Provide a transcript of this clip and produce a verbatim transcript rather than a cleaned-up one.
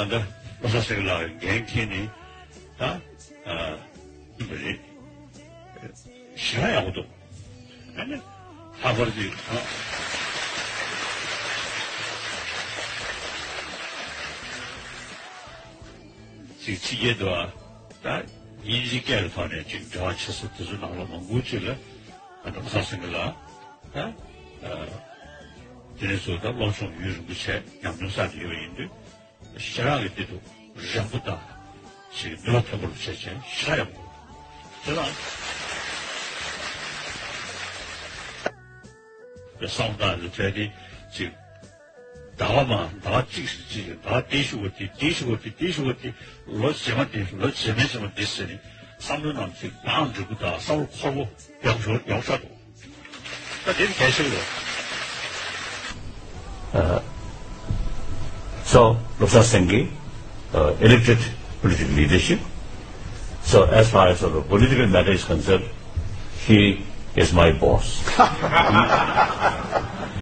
ད་ལྟ་བློ་བཟང་སེང་གེ་ལགས་འགན་འཁྱེར་ནས་ད་ཨ་ཡིན་པ་རེད། ཞེ་དྲག་ཡག་པོ་འདུག་ཨ་ནི་ལྷག་པར་དུ་ཨ་ཅིག་ཕྱི་རྒྱལ་དུ་ཨ་ད་དབྱིན་ཇི་སྐད་ལ་ཐོག་ནས་ཅིག་འབྲེལ་བ་བྱེད་ས་དེ་ཚོ་ནང་ལ་མང་པོ་ཅིག་ལ་ཨ་ནི་བློ་བཟང་སེང་གེ་ལགས་ད་ཨ་དེ་ནས་བཟུང་ད་སློབ་སྦྱོང་ཡུན་རིང་པོ་བྱས་ཉམས་མྱོང་བསགས་ཏེ་ཡོད་པ་ཡིན་དུས། ཞེ་དྲག་གི་དེ་དུ་རན་པོ་དང་ཞིག་ནུས་པ་ཐོན་པ་ལ་བྱས་བྱས་ཞེ་དྲག་ཡག་པོ། དེ་ལ་བསམ་བློ་བཏང་ནས་བྱས་ཏེ་ཅིག་ཟླ་བ་མ་ཟླ་བ་གཅིག་ཞིག་ཅིག་ཟླ་བ་དེ་ཞུ་བ་དེ་དེ་ཞུ་བ་དེ་དེ་ཞུ་བ་དེ་ལོ་རྗེས་མ་དེ་ལོ་རྗེས་མའི་རྗེས་མ་དེ་ཟེར་ནས་བསམ་བློའི་ནང་ཅིག་ལྡང་འགྲིག་པོ་དང་བསམ་བློ་འཁོར་པོ་ཡག་པོ་ཡག་པོ་ཆགས་འདུག་ད་དེ་གལ་ཆེ་བོ། Uh, so, Lobsang Singye, uh, elected political leadership. So, as far as the political matter is concerned, he is my boss.